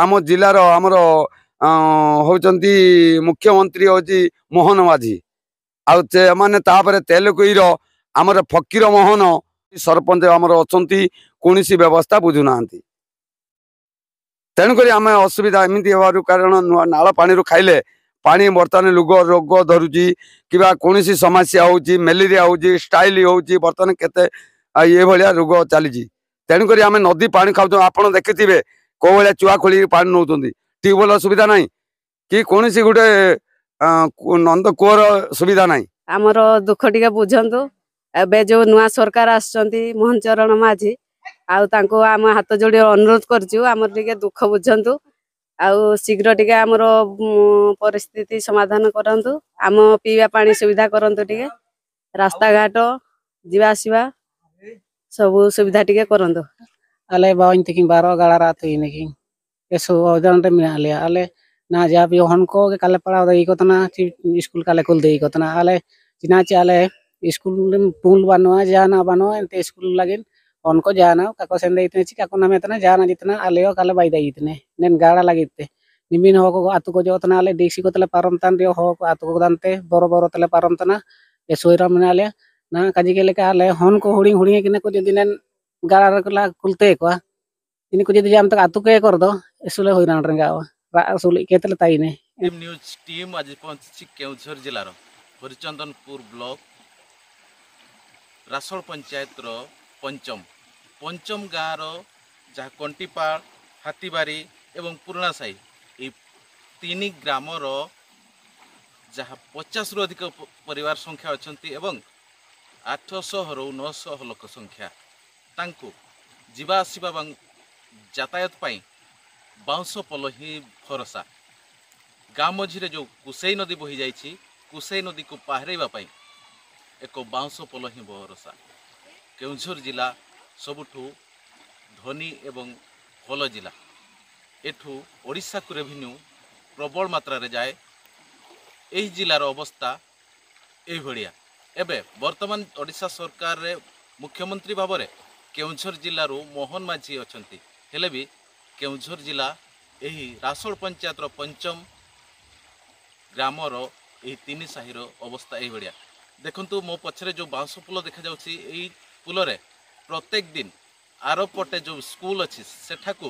ଆମ ଜିଲ୍ଲାର ଆମର ହେଉଛନ୍ତି ମୁଖ୍ୟମନ୍ତ୍ରୀ ହେଉଛି ମୋହନ ମାଝୀ, ଆଉ ସେମାନେ ତାପରେ ତେଲକୋଇର ଆମର ଫକୀର ମୋହନ ସରପଞ୍ଚ ଆମର ଅଛନ୍ତି, କୌଣସି ବ୍ୟବସ୍ଥା ବୁଝୁନାହାନ୍ତି। ତେଣୁକରି ଆମେ ଅସୁବିଧା ଏମିତି ହେବାରୁ, କାରଣ ନାଳ ପାଣିରୁ ଖାଇଲେ ପାଣି ବର୍ତ୍ତମାନ ରୋଗ ଧରୁଛି କିମ୍ବା କୌଣସି ସମସ୍ୟା ହେଉଛି, ମ୍ୟାଲେରିଆ ହେଉଛି, ଷ୍ଟାଇଲ୍ ହେଉଛି, ବର୍ତ୍ତମାନ କେତେ ଏଭଳିଆ ରୋଗ ଚାଲିଛି। ତେଣୁକରି ଆମେ ନଦୀ ପାଣି ଖାଉଛୁ। ଆପଣ ଦେଖିଥିବେ କେଉଁ ଭଳିଆ ଚୁଆ ଖୋଳିକି ପାଣି ନେଉଛନ୍ତି। ଟ୍ୟୁବୱେଲ୍ ସୁବିଧା ନାହିଁ କି କୌଣସି ଗୋଟେ ନନ୍ଦ କୂଅର ସୁବିଧା ନାହିଁ। ଆମର ଦୁଃଖ ଟିକେ ବୁଝନ୍ତୁ। ଏବେ ଯୋଉ ନୂଆ ସରକାର ଆସୁଛନ୍ତି ମୋହନ ଚରଣ ମାଝୀ, ଆଉ ତାଙ୍କୁ ଆମ ହାତ ଯୋଡ଼ି ଅନୁରୋଧ କରୁଛୁ, ଆମର ଟିକେ ଦୁଃଖ ବୁଝନ୍ତୁ ଆଉ ଶୀଘ୍ର ଟିକେ ଆମର ପରିସ୍ଥିତି ସମାଧାନ କରନ୍ତୁ। ଆମ ପିଇବା ପାଣି ସୁବିଧା କରନ୍ତୁ, ଟିକେ ରାସ୍ତାଘାଟ ଯିବା ଆସିବା ସବୁ ସୁବିଧା ଟିକେ କରନ୍ତୁ। ᱟᱞᱮ ᱵᱟᱵᱟᱧ ᱛᱟᱹᱠᱤᱱ ᱵᱟᱨᱚ ᱜᱟᱲᱟ ᱨᱟᱛ ᱦᱩᱭᱱᱟᱠᱤᱱ ᱮᱥᱚ ᱚᱡᱟᱱ ᱨᱮ ᱢᱮᱱᱟᱜ ᱞᱮᱭᱟ᱾ ᱟᱞᱮ 나 ᱡᱟᱵᱤ ᱦᱚᱱ ᱠᱚ ᱠᱟᱞᱮ ᱯᱟᱲᱟᱣ ᱫᱟᱹᱭ ᱠᱚ ᱛᱟᱱᱟ ᱥᱠᱩᱞ ᱠᱟᱞᱮ ᱠᱩᱞ ᱫᱟᱹᱭ ᱠᱚ ᱛᱟᱱᱟ᱾ ᱟᱞᱮ ᱪᱤᱱᱟ ᱪᱮ ᱟᱞᱮ ᱥᱠᱩᱞ ᱨᱮ ᱯᱩᱞ ᱵᱟᱱᱩᱟ, ᱡᱟᱦᱟᱱᱟᱜ ᱵᱟᱱᱩᱟ, ᱮᱱᱛᱮ ᱥᱠᱩᱞ ᱞᱟᱹᱜᱤᱫ ᱦᱚᱱ ᱠᱚ ᱡᱟᱦᱟᱱᱟᱜ ᱠᱟᱠᱚ ᱥᱮᱱ ᱫᱟᱹᱭ ᱛᱮ ᱪᱤᱠᱟ ᱠᱚ ᱱᱟᱢᱮ ᱛᱟᱱᱟ ᱡᱟᱦᱟᱱᱟᱜ ᱡᱤᱛᱱᱟ ᱟᱞᱮ ᱠᱟᱞᱮ ᱵᱟᱭ ᱫᱟᱹᱭ ᱛᱮ ᱱᱮᱱ ᱜᱟᱲᱟ ᱞᱟᱹᱜᱤᱫ ᱛᱮ ᱱᱤᱢᱤᱱ ᱦᱚ ᱠᱚ ᱟᱛᱩ ᱠᱚ ᱡᱚ ᱛᱟᱱᱟ᱾ ᱟᱞᱮ ᱰᱤᱥᱤ ᱠᱚ ᱛᱮᱞᱮ ᱯᱟᱨᱚᱢ ᱛᱟᱱ ᱨᱮ ᱦᱚ ᱠᱚ ᱟᱛᱩ ᱠᱚ ᱫᱟᱱᱛᱮ ᱵᱚᱨᱚ ᱵᱚᱨᱚ ᱛᱮᱞᱮ ᱯᱟᱨᱚᱢ ᱛᱟᱱᱟ ᱮᱥᱚᱭᱨᱟ ᱢᱮᱱᱟᱜ ᱞᱮᱭᱟ᱾ 나 ᱠᱟᱡᱤ ᱜᱮ ᱞᱮᱠᱟ ᱟᱞᱮ ᱦᱚᱱ ᱠᱚ ᱦᱩᱲᱤᱧ ᱦᱩᱲᱤᱧ ᱠᱤᱱᱟ ᱠᱚ ᱡᱩᱫᱤ ᱱᱮᱱ ᱜᱟᱲᱟ ᱨᱮ ᱠᱚ ᱠᱩᱞᱛᱮ ᱠᱚᱣᱟ ᱤᱱᱤ ᱠᱚ ᱡᱩᱫᱤ ᱡᱟᱢ ᱛᱟᱠ ᱟᱛᱩ ᱠᱮ ᱠᱚᱨ ᱫᱚ ᱮᱥᱩᱞᱮ ᱦᱩᱭᱱᱟ ᱨᱮᱸᱜᱟᱣᱟ ᱨᱟᱜ ᱥᱩᱞᱤ ᱠᱮ ᱛᱮᱞᱮ ᱛᱟᱭᱤᱱᱮ। ନ୍ୟୁଜ୍ ଟିମ୍ ଆଜି ପହଞ୍ଚିଛି କେଉଁଝର ଜିଲ୍ଲାର ହରିଚନ୍ଦନପୁର ବ୍ଲକ ରାସୋଳ ପଞ୍ଚାୟତର ପଞ୍ଚମ ଗାଁର, ଯାହା କଣ୍ଟିପାଳ, ହାତୀବାରି ଏବଂ ପୁରୁଣା ସାହି, ଏଇ ତିନି ଗ୍ରାମର ଯାହା 50ରୁ ଅଧିକ ପରିବାର ସଂଖ୍ୟା ଅଛନ୍ତି ଏବଂ 800ରୁ 900 ଲୋକ ସଂଖ୍ୟା, ତାଙ୍କୁ ଯିବା ଆସିବା ଏବଂ ଯାତାୟାତ ପାଇଁ ବାଉଁଶ ପୋଲ ହିଁ ଭରସା। ଗାଁ ମଝିରେ ଯେଉଁ କୁସେଇ ନଦୀ ବହିଯାଇଛି, କୁସେଇ ନଦୀକୁ ପାହାରେଇବା ପାଇଁ ଏକ ବାଉଁଶ ପୋଲ ହିଁ ଭରସା। କେଉଁଝର ଜିଲ୍ଲା ସବୁଠୁ ଧନୀ ଏବଂ ଭଲ ଜିଲ୍ଲା। ଏଠୁ ଓଡ଼ିଶାକୁ ରେଭିନ୍ୟୁ ପ୍ରବଳ ମାତ୍ରାରେ ଯାଏ। ଏହି ଜିଲ୍ଲାର ଅବସ୍ଥା ଏଇଭଳିଆ। ଏବେ ବର୍ତ୍ତମାନ ଓଡ଼ିଶା ସରକାରରେ ମୁଖ୍ୟମନ୍ତ୍ରୀ ଭାବରେ କେଉଁଝର ଜିଲ୍ଲାରୁ ମୋହନ ମାଝୀ ଅଛନ୍ତି, ହେଲେ ବି କେଉଁଝର ଜିଲ୍ଲା ଏହି ରାସୋଳ ପଞ୍ଚାୟତର ପଞ୍ଚମ ଗ୍ରାମର ଏହି ତିନି ସାହିର ଅବସ୍ଥା ଏଇଭଳିଆ। ଦେଖନ୍ତୁ, ମୋ ପଛରେ ଯେଉଁ ବାଉଁଶ ପୋଲ ଦେଖାଯାଉଛି, ଏଇ ପୋଲରେ ପ୍ରତ୍ୟେକ ଦିନ ଆରପଟେ ଯେଉଁ ସ୍କୁଲ ଅଛି ସେଠାକୁ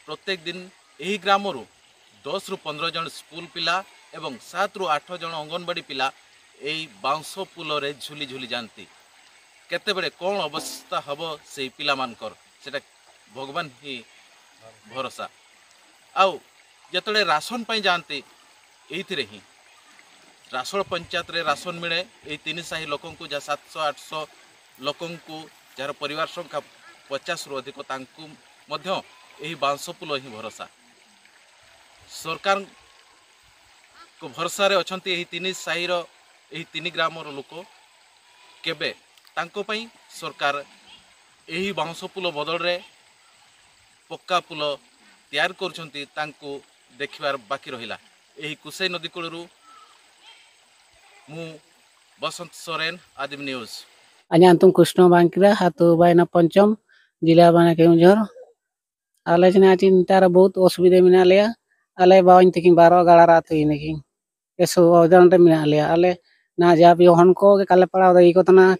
ପ୍ରତ୍ୟେକ ଦିନ ଏହି ଗ୍ରାମରୁ 10ରୁ 15 ଜଣ ସ୍କୁଲ ପିଲା ଏବଂ 7ରୁ 8 ଜଣ ଅଙ୍ଗନବାଡ଼ି ପିଲା ଏଇ ବାଉଁଶ ପୋଲରେ ଝୁଲି ଝୁଲି ଯାଆନ୍ତି। କେତେବେଳେ କ'ଣ ଅବସ୍ଥା ହେବ ସେଇ ପିଲାମାନଙ୍କର, ସେଟା ଭଗବାନ ହିଁ ଭରସା। ଆଉ ଯେତେବେଳେ ରାସନ ପାଇଁ ଯାଆନ୍ତି, ଏଇଥିରେ ହିଁ ରାସୋଳ ପଞ୍ଚାୟତରେ ରାସନ ମିଳେ ଏଇ ତିନି ସାହି ଲୋକଙ୍କୁ, ଯାହା 700 800 ଲୋକଙ୍କୁ, ଯାହାର ପରିବାର ସଂଖ୍ୟା 50ରୁ ଅଧିକ, ତାଙ୍କୁ ମଧ୍ୟ ଏହି ବାଉଁଶ ପୋଲ ହିଁ ଭରସା। ସରକାରଙ୍କ ଭରସାରେ ଅଛନ୍ତି ଏହି ତିନି ସାହିର, ଏହି ତିନି ଗ୍ରାମର ଲୋକ। କେବେ ତାଙ୍କ ପାଇଁ ସରକାର ଏହି ବାଉଁଶ ପୋଲ ବଦଳରେ ପକ୍କା ପୋଲ ତିଆରି କରୁଛନ୍ତି, ତାଙ୍କୁ ଦେଖିବାର ବାକି ରହିଲା। ଏହି କୁସେଇ ନଦୀ କୂଳରୁ ମୁଁ ବସନ୍ତ ସୋରେନ, ଆଦିମ ନ୍ୟୁଜ୍। ᱟᱧᱟᱜ ᱧᱩᱛᱩᱢ ᱠᱨᱤᱥᱱᱚ ᱵᱟᱝᱠᱤᱨᱟ, ᱟᱛᱳ ᱵᱟᱭᱱᱟ ᱯᱚᱧᱪᱚᱢ, ᱡᱮᱞᱟ ᱵᱟᱭᱱᱟ ᱠᱮᱣᱡᱷᱚᱨ᱾ ᱟᱞᱮ ᱪᱮᱱᱟ ᱪᱤᱱᱛᱟᱨ ᱵᱚᱦᱩᱛ ᱚᱥᱩᱵᱤᱫᱷᱟ ᱢᱮᱱᱟᱜ ᱞᱮᱭᱟ᱾ ᱟᱞᱮ ᱵᱟᱵᱟᱧ ᱛᱟᱹᱠᱤᱱ ᱵᱟᱨᱚ ᱜᱟᱲᱟ ᱨᱟᱛ ᱦᱩᱭᱱᱟᱠᱤᱱ ᱮᱥᱚ ᱚᱡᱟᱱ ᱨᱮ ᱢᱮᱱᱟᱜ ᱞᱮᱭᱟ᱾ ᱟᱞᱮ 나 ᱡᱟᱵᱤ ᱦᱚᱱ ᱠᱚ ᱠᱟᱞᱮ ᱯᱟᱲᱟᱣ ᱫᱟᱹᱭ ᱠᱚ ᱛᱟᱱᱟ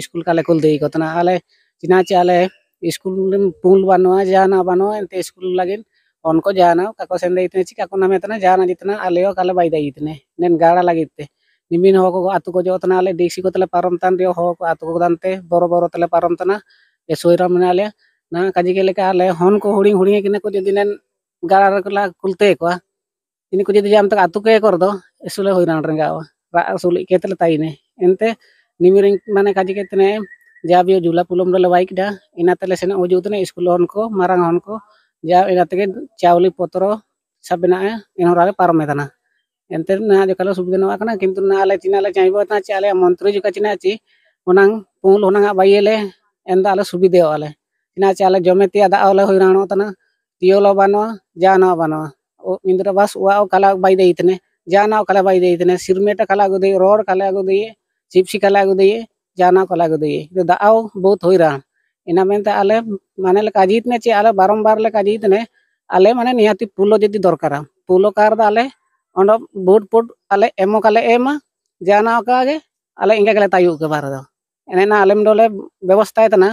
ᱥᱠᱩᱞ ᱠᱟᱞᱮ ᱠᱩᱞ ᱫᱟᱹᱭ ᱠᱚ ᱛᱟᱱᱟ᱾ ᱟᱞᱮ ᱪᱤᱱᱟ ᱪᱮ ᱟᱞᱮ ᱥᱠᱩᱞ ᱨᱮ ᱯᱩᱞ ᱵᱟᱱᱩᱟ, ᱡᱟᱦᱟᱱᱟᱜ ᱵᱟᱱᱩᱟ, ᱮᱱᱛᱮ ᱥᱠᱩᱞ ᱞᱟᱹᱜᱤᱫ ᱦᱚᱱ ᱠᱚ ᱡᱟᱦᱟᱱᱟᱜ ᱠᱟᱠᱚ ᱥᱮᱱ ᱫᱟᱹᱭ ᱛᱮ ᱪᱤᱠᱟ ᱠᱚ ᱱᱟᱢᱮ ᱛᱟᱱᱟ ᱡᱟᱦᱟᱱᱟᱜ ᱡᱤᱛᱱᱟ ᱟᱞᱮ ᱠᱟᱞᱮ ᱵᱟᱭ ᱫᱟᱹᱭ ᱛᱮ ᱱᱮᱱ ᱜᱟᱲᱟ ᱞᱟᱹᱜᱤᱫ ᱛᱮ ᱱᱤᱢᱤᱱ ᱦᱚ ᱠᱚ ᱟᱛᱩ ᱠᱚ ᱡᱚ ᱛᱟᱱᱟ᱾ ᱟᱞᱮ ᱰᱤᱥᱤ ᱠᱚ ᱛᱮᱞᱮ ᱯᱟᱨᱚᱢ ᱛᱟᱱ ᱨᱮ ᱦᱚ ᱠᱚ ᱟᱛᱩ ᱠᱚ ᱫᱟᱱᱛᱮ ᱵᱚᱨᱚ ᱵᱚᱨᱚ ᱛᱮᱞᱮ ᱯᱟᱨᱚᱢ ᱛᱟᱱᱟ ᱮᱥᱚᱭᱨᱟ ᱢᱮᱱᱟᱜ ᱞᱮᱭᱟ᱾ 나 ᱠᱟᱡᱤ ᱜᱮ ᱞᱮᱠᱟ ᱟᱞᱮ ᱦᱚᱱ ᱠᱚ ᱦᱩᱲᱤᱧ ᱦᱩᱲᱤᱧ ᱠᱤᱱᱟ ᱠᱚ ᱡᱩᱫᱤ ᱱᱮᱱ ᱜᱟᱲᱟ ᱨᱮ ᱠᱩᱞᱛᱮ ᱠᱚᱣᱟ ᱤᱱᱤ ᱠᱚ ᱡᱩᱫᱤ ᱡᱟᱢ ᱛᱟᱠ ᱟᱛᱩ ᱠᱮ ᱠᱚᱨ ᱫᱚ ᱮᱥᱩᱞᱮ ᱦᱩᱭᱱᱟ ᱨᱮᱸᱜᱟᱣᱟ ᱨᱟᱜ ᱥᱩᱞᱤ ᱠᱮ ᱛᱮᱞᱮ ᱛᱟᱭᱤᱱᱮ ᱮᱱᱛᱮ ᱱᱤᱢᱤᱨᱤᱧ ᱢᱟᱱᱮ ᱠᱟᱡᱤ ᱠᱮ ᱛᱮᱱᱮ ᱡᱟᱵᱤ ᱡᱩᱞᱟ ᱯᱩᱞᱚᱢ ᱨᱮᱞᱮ ᱵᱟᱭ ᱠᱮᱫᱟ ᱤᱱᱟ ᱛᱮᱞᱮ ᱥᱮᱱᱚᱜ ᱦᱤᱡᱩᱜ ᱛᱮᱱᱮ ᱥᱠᱩᱞ ᱦᱚᱱ ᱠᱚ ᱢᱟᱨᱟᱝ ᱦᱚᱱ ᱠᱚ ᱡᱟ ᱤᱱᱟ ᱛᱮᱜᱮ ᱪᱟᱣᱞᱮ ᱯᱚᱛᱨᱚ ᱥᱟᱵ ᱵᱮᱱᱟᱜᱼᱟ ᱮᱱ ᱦᱚᱨᱟᱞᱮ ᱯᱟᱨᱚᱢᱮ ᱛᱟᱱᱟ ᱮᱱᱛᱮ ᱱᱟ ᱡᱚᱠᱟᱞᱮ ᱥᱩᱵᱤᱫᱷᱟ ᱱᱚᱣᱟ ᱠᱟᱱᱟ᱾ ᱠᱤᱱᱛᱩ ᱱᱟ ᱟᱞᱮ ᱪᱤᱱᱟ ᱞᱮ ᱪᱟᱭᱵᱚ ᱛᱟ ᱪᱮ ᱟᱞᱮ ᱢᱚᱱᱛᱨᱤ ᱡᱚᱠᱟ ᱪᱤᱱᱟ ᱪᱤ ᱚᱱᱟᱝ ᱯᱩᱞ ᱚᱱᱟᱝ ᱵᱟᱭᱮᱞᱮ ᱮᱱᱫᱟ ᱟᱞᱮ ᱥᱩᱵᱤᱫᱷᱟ ᱟᱞᱮ ᱪᱤᱱᱟ ᱪᱮ ᱟᱞᱮ ᱡᱚᱢᱮ ᱛᱮᱭᱟ ᱫᱟᱜ ᱦᱚᱞᱮ ᱦᱩᱭ ᱨᱟണᱚ ᱛᱟᱱᱟ টিওলো বানোয়া জানা বানোয়া ও ইন্দ্র বাস ওয়া কালা বাই দেই তনে জানা কালা বাই দেই তনে সিরমেটা কালা গো দেই রড কালা গো দেই চিপসি কালা গো দেই জানা কালা গো দেই তো দাও বহুত হই রা। ইনা মেনতে আলে মানে ले काजीत ने चे आले बारंबार ले काजीत ने ᱟᱞᱮ ᱢᱟᱱᱮ ᱱᱤᱦᱟᱹᱛᱤ ᱯᱩᱞ ᱡᱩᱫᱤ ᱫᱚᱨᱠᱟᱨᱟ ᱯᱩᱞ ᱠᱟᱨ ᱫᱚ ᱟᱞᱮ ᱚᱸᱰᱮ ᱵᱩᱴ ᱯᱩᱴ ᱟᱞᱮ ᱮᱢᱚᱜ ᱟᱞᱮ ᱮᱢᱟ ᱡᱟᱦᱟᱱᱟᱜ ᱚᱠᱟ ᱜᱮ ᱟᱞᱮ ᱤᱱᱠᱟᱹ ᱜᱮᱞᱮ ᱛᱟᱭᱚᱜ ᱠᱮ ᱵᱟᱨ ᱫᱚ ᱮᱱᱮ ᱟᱞᱮ ᱫᱚᱞᱮ ᱵᱮᱵᱚᱥᱛᱷᱟᱭ ᱛᱟᱦᱮᱱᱟ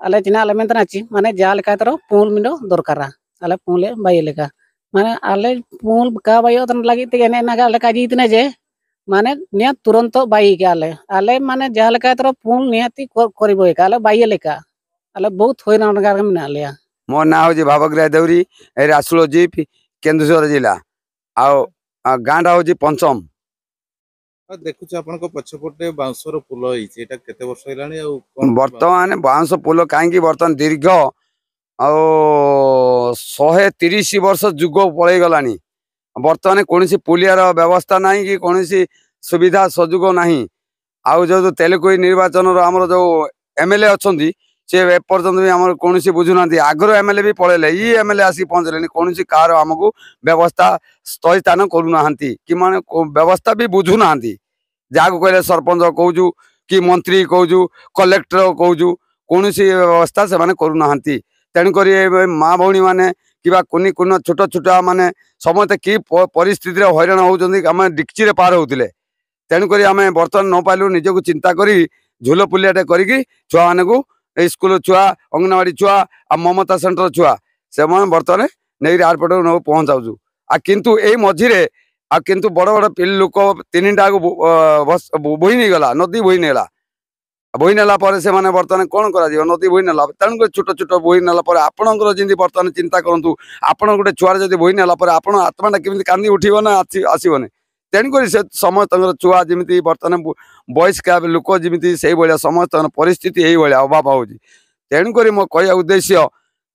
ᱟᱞᱮ ᱪᱮᱱᱟᱜ ᱞᱮ ᱢᱮᱱ ᱛᱟᱦᱮᱱᱟ ᱪᱮ ᱢᱟᱱᱮ ᱡᱟᱦᱟᱸ ᱞᱮᱠᱟ ᱛᱮᱨᱚ ᱯᱩᱞ ᱢᱤᱫ ᱫᱚᱨᱠᱟᱨᱟ ᱟᱞᱮ ᱯᱩᱞ ᱞᱮ ᱵᱟᱭ ᱞᱮᱠᱟ ᱢᱟᱱᱮ ᱟᱞᱮ ᱯᱩᱞ ᱠᱟ ᱵᱟᱭᱚᱜ ᱞᱟᱹᱜᱤᱫ ᱛᱮᱜᱮ ᱮᱱᱮ ᱮᱱᱟ ᱟᱞᱮ ᱠᱟᱡᱤ ᱛᱟᱦᱮᱱᱟ ᱡᱮ ᱢᱟᱱᱮ ᱱᱤᱭᱟᱹ ᱛᱩᱨᱚᱱᱛᱚ ᱵᱟᱭ ᱜᱮ ᱟᱞᱮ ᱟᱞᱮ ᱢᱟᱱᱮ ᱡᱟᱦᱟᱸ ᱞᱮᱠᱟ ᱛᱮᱨᱚ ᱯᱩᱞ ᱱᱤᱦᱟᱹᱛᱤ ᱠᱚᱨᱤᱵᱚ ᱟᱞᱮ ᱵᱟᱭ ᱞᱮᱠᱟ ᱟᱞᱮ ବହୁତ ହଇରାଣ ᱨᱮ ᱢᱮᱱᱟᱜ ᱞᱮᱭᱟ। ମୋ ନାଁ ହେଉଛି ଭାବଗ୍ରାହୀ ଦେଉରୀ, ରାସୁଳ ଜିପ୍, କେନ୍ଦୁଝର ଜିଲ୍ଲା, ଆଉ ଗାଁଟା ହେଉଛି ପଞ୍ଚମ। ଦେଖୁଛୁ ଆପଣଙ୍କ ପଛପଟେ ବାଉଁଶର ପୋଲ ହେଇଛି, ଏଇଟା କେତେ ବର୍ଷ ହେଲାଣି? ଆଉ ବର୍ତ୍ତମାନ ବାଉଁଶ ପୋଲ କାହିଁକି ବର୍ତ୍ତମାନ ଦୀର୍ଘ ଆଉ 130 ବର୍ଷ ଯୁଗ ପଳେଇଗଲାଣି। ବର୍ତ୍ତମାନ କୌଣସି ପୁଲିଆର ବ୍ୟବସ୍ଥା ନାହିଁ କି କୌଣସି ସୁବିଧା ସୁଯୋଗ ନାହିଁ। ଆଉ ଯେଉଁ ତେଲକୋଇ ନିର୍ବାଚନର ଆମର ଯେଉଁ ଏମ୍ ଏଲ୍ ଏ ଅଛନ୍ତି, ସେ ଏପର୍ଯ୍ୟନ୍ତ ବି ଆମର କୌଣସି ବୁଝୁନାହାନ୍ତି। ଆଗରୁ ଏମ୍ ଏଲ୍ ଏ ବି ପଳେଇଲେ, ଇ ଏମ୍ ଏଲ୍ ଏ ଆସିକି ପହଞ୍ଚିଲେଣି, କୌଣସି କାହାର ଆମକୁ ବ୍ୟବସ୍ଥା ସ୍ଥଇସ୍ଥାନ କରୁନାହାନ୍ତି କି ମାନେ ବ୍ୟବସ୍ଥା ବି ବୁଝୁନାହାନ୍ତି। ଯାହାକୁ କହିଲେ ସରପଞ୍ଚ କହୁଛୁ କି ମନ୍ତ୍ରୀ କହୁଛୁ, କଲେକ୍ଟର କହୁଛୁ, କୌଣସି ବ୍ୟବସ୍ଥା ସେମାନେ କରୁନାହାନ୍ତି। ତେଣୁକରି ମା ଭଉଣୀମାନେ କିମ୍ବା କୁନି କୁନି ଛୋଟ ଛୋଟ ମାନେ ସମସ୍ତେ କି ପରିସ୍ଥିତିରେ ହଇରାଣ ହେଉଛନ୍ତି। ଆମେ ଡିକ୍ଚିରେ ପାର ହେଉଥିଲେ, ତେଣୁକରି ଆମେ ବର୍ତ୍ତମାନ ନ ପାଇଲୁ, ନିଜକୁ ଚିନ୍ତା କରି ଝୁଲ ପୁଲିଆଟେ କରିକି ଛୁଆମାନଙ୍କୁ, ଏଇ ସ୍କୁଲ ଛୁଆ, ଅଙ୍ଗନବାଡ଼ି ଛୁଆ ଆଉ ମମତା ସେଣ୍ଟର ଛୁଆ, ସେମାନେ ବର୍ତ୍ତମାନ ନେଇକି ଆରପଟକୁ ନେଉ ପହଞ୍ଚାଉଛୁ। ଆଉ କିନ୍ତୁ ଏଇ ମଝିରେ ଆଉ କିନ୍ତୁ ବଡ଼ ବଡ଼ ଲୋକ ତିନିଟାକୁ ବୋହି ନେଇଗଲା ନଦୀ, ବୋହି ନେଇଗଲା। ବୋହି ନେଲା ପରେ ସେମାନେ ବର୍ତ୍ତମାନ କ'ଣ କରାଯିବ? ନଦୀ ବୋହି ନେଲା, ତେଣୁକରି ଛୋଟ ଛୋଟ ବୋହି ନେଲା ପରେ ଆପଣଙ୍କର ଯେମିତି ବର୍ତ୍ତମାନ ଚିନ୍ତା କରନ୍ତୁ, ଆପଣ ଗୋଟେ ଛୁଆର ଯଦି ବୋହି ନେଲା ପରେ ଆପଣ ଆତ୍ମାଟା କେମିତି କାନ୍ଦି ଉଠିବ ନା ଆସିବନି? ତେଣୁକରି ସେ ସମସ୍ତଙ୍କର ଛୁଆ ଯେମିତି ବର୍ତ୍ତମାନ ବୟସ୍କ ଲୋକ ଯେମିତି ସେଇଭଳିଆ ସମସ୍ତଙ୍କର ପରିସ୍ଥିତି ଏଇଭଳିଆ ଅଭାବ ହେଉଛି। ତେଣୁକରି ମୋ କହିବା ଉଦ୍ଦେଶ୍ୟ,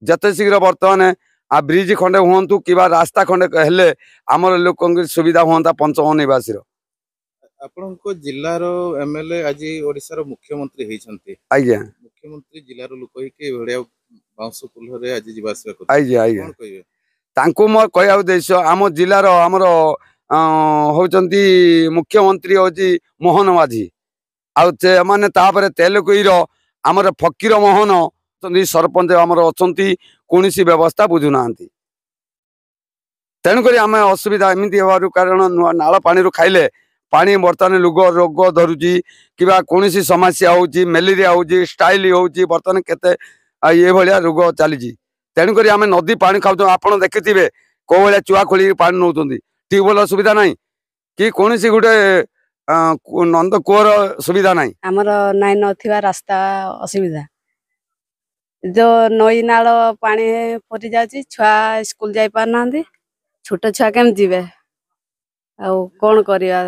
ଯେତେ ଶୀଘ୍ର ବର୍ତ୍ତମାନ ଆଉ ବ୍ରିଜ୍ ଖଣ୍ଡେ ହୁଅନ୍ତୁ କିମ୍ବା ରାସ୍ତା ଖଣ୍ଡେ ହେଲେ ଆମର ଲୋକଙ୍କ ସୁବିଧା ହୁଅନ୍ତା ପଞ୍ଚମ ନିବାସୀର। ଆପଣଙ୍କ ଜିଲ୍ଲାର ଏମଏଲଏ ଆଜି ଓଡ଼ିଶାର ମୁଖ୍ୟମନ୍ତ୍ରୀ ହେଇଛନ୍ତି। ଆଜ୍ଞା। ମୁଖ୍ୟମନ୍ତ୍ରୀ ଜିଲ୍ଲାର ଲୋକ ହେଇକି ଏଭଳିଆ ବାଉଁଶ ପୋଲରେ ଆଜି ଯିବା ଆସିବା କରୁଛନ୍ତି। ଆଜ୍ଞା। କଣ କହିବେ? ତାଙ୍କୁ ମୋ କହିବା ଉଦ୍ଦେଶ୍ୟ, ଆମ ଜିଲ୍ଲାର ଆମର ହେଉଛନ୍ତି ମୁଖ୍ୟମନ୍ତ୍ରୀ ହେଉଛି ମୋହନ ମାଝୀ, ଆଉ ମାନେ ତାପରେ ତେଲକୋଇର ଆମର ଫକୀର ମୋହନ ଅଛନ୍ତି, ସରପଞ୍ଚ ଆମର ଅଛନ୍ତି, କୌଣସି ବ୍ୟବସ୍ଥା ବୁଝୁନାହାନ୍ତି। ତେଣୁକରି ଆମେ ଅସୁବିଧା ଏମିତି ହେବାରୁ, କାରଣ ନାଳ ପାଣିରୁ ଖାଇଲେ ପାଣି ବର୍ତ୍ତମାନ ରୋଗ ଧରୁଛି କିମ୍ବା କୌଣସି ସମସ୍ୟା ହେଉଛି, ମ୍ୟାଲେରିଆ ହେଉଛି, ଷ୍ଟାଇଲ୍ ହେଉଛି, ବର୍ତ୍ତମାନ କେତେ ଏଇଭଳିଆ ରୋଗ ଚାଲିଛି। ତେଣୁକରି ଆମେ ନଦୀ ପାଣି ଖାଉଛୁ। ଆପଣ ଦେଖିଥିବେ କେଉଁ ଭଳିଆ ଚୁଆ ଖୋଳିକି ପାଣି ନେଉଛନ୍ତି। ଟ୍ୟୁବୱେଲ୍ ସୁବିଧା ନାହିଁ କି କୌଣସି ଗୋଟେ ନନ୍ଦ କୂଅର ସୁବିଧା ନାହିଁ। ଆମର ନାଇଁ ନଥିବା ରାସ୍ତା ଅସୁବିଧା, ଯୋଉ ନଈ ନାଳ ପାଣି ପରି ଯାଉଛି, ଛୁଆ ସ୍କୁଲ ଯାଇ ପାରୁନାହାନ୍ତି। ଛୋଟ ଛୁଆ କେମିତି ଯିବେ? ଆଉ କଣ କରିବା?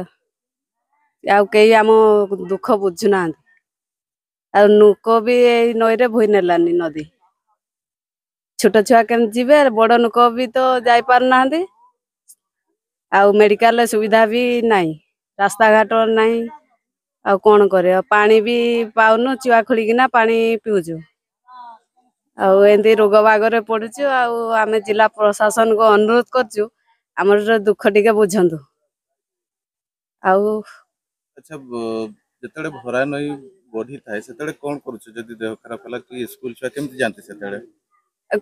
ଆଉ କେହି ଆମ ଦୁଃଖ ବୁଝୁନାହାନ୍ତି। ଆଉ ଲୋକ ବି ଏଇ ନଈରେ ବୋହି ନେଲାନି ନଦୀ। ଛୋଟ ଛୁଆ କେମିତି ଯିବେ? ବଡ ଲୋକ ବି ତ ଯାଇପାରୁନାହାନ୍ତି। ଆଉ ମେଡିକାଲରେ ସୁବିଧା ବି ନାହିଁ, ରାସ୍ତାଘାଟ ନାହିଁ, ଆଉ କଣ କରିବା? ପାଣି ବି ପାଉନୁ, ଚୁଆ ଖୋଳିକିନା ପାଣି ପିଉଛୁ, ଆଉ ଏମିତି ରୋଗ ବାଗରେ ପଡୁଛୁ। ଆଉ ଆମେ ଜିଲ୍ଲା ପ୍ରଶାସନକୁ ଅନୁରୋଧ କରୁଛୁ, ଆମର ଦୁଃଖ ଟିକେ ବୁଝନ୍ତୁ। ଆଉ ଆଚ୍ଛା, ଯେତେବେଳେ ଭରା ନଈ ବଢିଥାଏ ସେତେବେଳେ କଣ କରୁଛ? ଯଦି ଦେହ ଖରାପ ହେଲା କି ସ୍କୁଲ ଛୁଆ କେମିତି ଯାଆନ୍ତି ସେତେବେଳେ?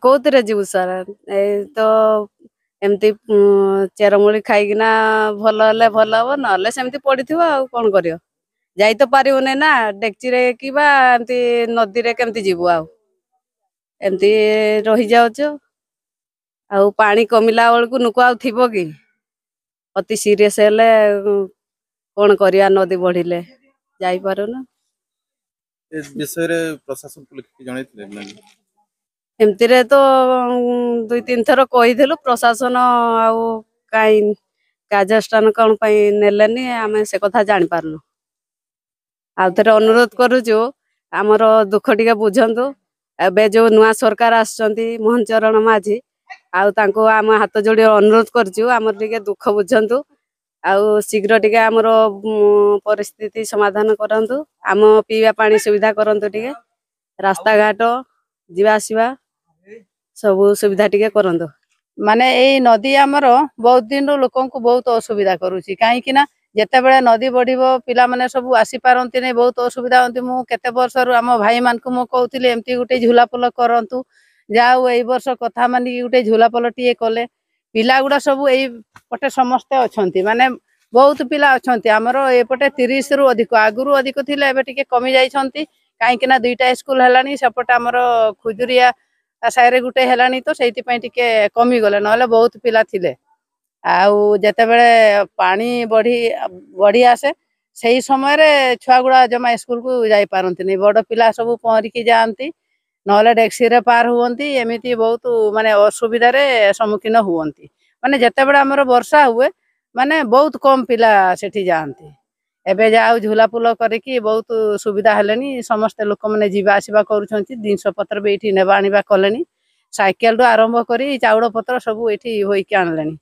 କୋଉଥିରେ ଯିବୁ ସାର୍? ଏଇ ତ ଏମିତି ଚେରମୂଳି ଖାଇକିନା ଭଲ ହେଲେ ଭଲ ହବ, ନହେଲେ ସେମିତି ପଡିଥିବ। ଆଉ କଣ କରିବ? ଯାଇ ତ ପାରିବୁନି ନା ଡେକ୍ଚିରେ କିମ୍ବା ଏମିତି ନଦୀରେ କେମିତି ଯିବୁ? ଆଉ ଏମିତି ରହିଯାଉଛୁ। ଆଉ ପାଣି କମିଲା ବେଳକୁ ନୁକ ଆଉ ଥିବ କି? ଅତି ସିରିୟସ ହେଲେ କଣ କରିବା? ନଦୀ ବଢିଲେ ଯାଇପାରୁନୁ। ଏ ବିଷୟରେ ପ୍ରଶାସନକୁ ଲେଖିକି ଜଣେଇଥିଲେ ନା? ଏମିତିରେ ତ 2-3 ଥର କହିଥିଲୁ। ପ୍ରଶାସନ ଆଉ କାଇଁ କାର୍ଯ୍ୟାନୁଷ୍ଠାନ କଣ ପାଇଁ ନେଲେନି, ଆମେ ସେ କଥା ଜାଣିପାରୁନୁ। ଆଉ ଥରେ ଅନୁରୋଧ କରୁଛୁ, ଆମର ଦୁଃଖ ଟିକେ ବୁଝନ୍ତୁ। ଏବେ ଯୋଉ ନୂଆ ସରକାର ଆସିଛନ୍ତି ମୋହନ ଚରଣ ମାଝୀ, ଆଉ ତାଙ୍କୁ ଆମେ ହାତ ଯୋଡ଼ି ଅନୁରୋଧ କରୁଛୁ, ଆମର ଟିକେ ଦୁଃଖ ବୁଝନ୍ତୁ ଆଉ ଶୀଘ୍ର ଟିକେ ଆମର ପରିସ୍ଥିତି ସମାଧାନ କରନ୍ତୁ। ଆମ ପିଇବା ପାଣି ସୁବିଧା କରନ୍ତୁ, ଟିକେ ରାସ୍ତାଘାଟ ଯିବା ଆସିବା ସବୁ ସୁବିଧା ଟିକେ କରନ୍ତୁ। ମାନେ ଏଇ ନଦୀ ଆମର ବହୁତ ଦିନରୁ ଲୋକଙ୍କୁ ବହୁତ ଅସୁବିଧା କରୁଛି, କାହିଁକି ନା ଯେତେବେଳେ ନଦୀ ବଢିବ ପିଲାମାନେ ସବୁ ଆସିପାରନ୍ତିନି, ବହୁତ ଅସୁବିଧା ହୁଅନ୍ତି। ମୁଁ କେତେ ବର୍ଷରୁ ଆମ ଭାଇମାନଙ୍କୁ ମୁଁ କହୁଥିଲି ଏମିତି ଗୋଟେ ଝୁଲା ପୋଲ କରନ୍ତୁ। ଯାହା ହଉ ଏଇ ବର୍ଷ କଥା ମାନିକି ଗୋଟେ ଝୁଲା ପୋଲଟିଏ କଲେ। ପିଲା ଗୁଡ଼ା ସବୁ ଏଇ ପଟେ ସମସ୍ତେ ଅଛନ୍ତି, ମାନେ ବହୁତ ପିଲା ଅଛନ୍ତି ଆମର ଏପଟେ, 30ରୁ ଅଧିକ। ଆଗରୁ ଅଧିକ ଥିଲେ, ଏବେ ଟିକେ କମି ଯାଇଛନ୍ତି, କାହିଁକି ନା 2ଟା ସ୍କୁଲ ହେଲାଣି ସେପଟେ, ଆମର ଖୁଜୁରିଆ ସାହିରେ ଗୋଟେ ହେଲାଣି, ତ ସେଇଥିପାଇଁ ଟିକେ କମିଗଲେ, ନହେଲେ ବହୁତ ପିଲା ଥିଲେ। ଆଉ ଯେତେବେଳେ ପାଣି ବଢି ବଢି ଆସେ, ସେଇ ସମୟରେ ଛୁଆ ଗୁଡ଼ା ଜମା ସ୍କୁଲକୁ ଯାଇପାରନ୍ତିନି। ବଡ଼ ପିଲା ସବୁ ପହଁରିକି ଯାଆନ୍ତି, ନହେଲେ ଡେକ୍ସିରେ ପାର ହୁଅନ୍ତି। ଏମିତି ବହୁତ ମାନେ ଅସୁବିଧାରେ ସମ୍ମୁଖୀନ ହୁଅନ୍ତି। ମାନେ ଯେତେବେଳେ ଆମର ବର୍ଷା ହୁଏ, ମାନେ ବହୁତ କମ ପିଲା ସେଠି ଯାଆନ୍ତି। ଏବେ ଯାହା ହଉ ଝୁଲା ପୋଲ କରିକି ବହୁତ ସୁବିଧା ହେଲେଣି, ସମସ୍ତେ ଲୋକମାନେ ଯିବା ଆସିବା କରୁଛନ୍ତି। ଜିନିଷ ପତ୍ର ବି ଏଇଠି ନେବା ଆଣିବା କଲେଣି, ସାଇକେଲରୁ ଆରମ୍ଭ କରି ଚାଉଳ ପତ୍ର ସବୁ ଏଇଠି ହୋଇକି ଆଣିଲେଣି।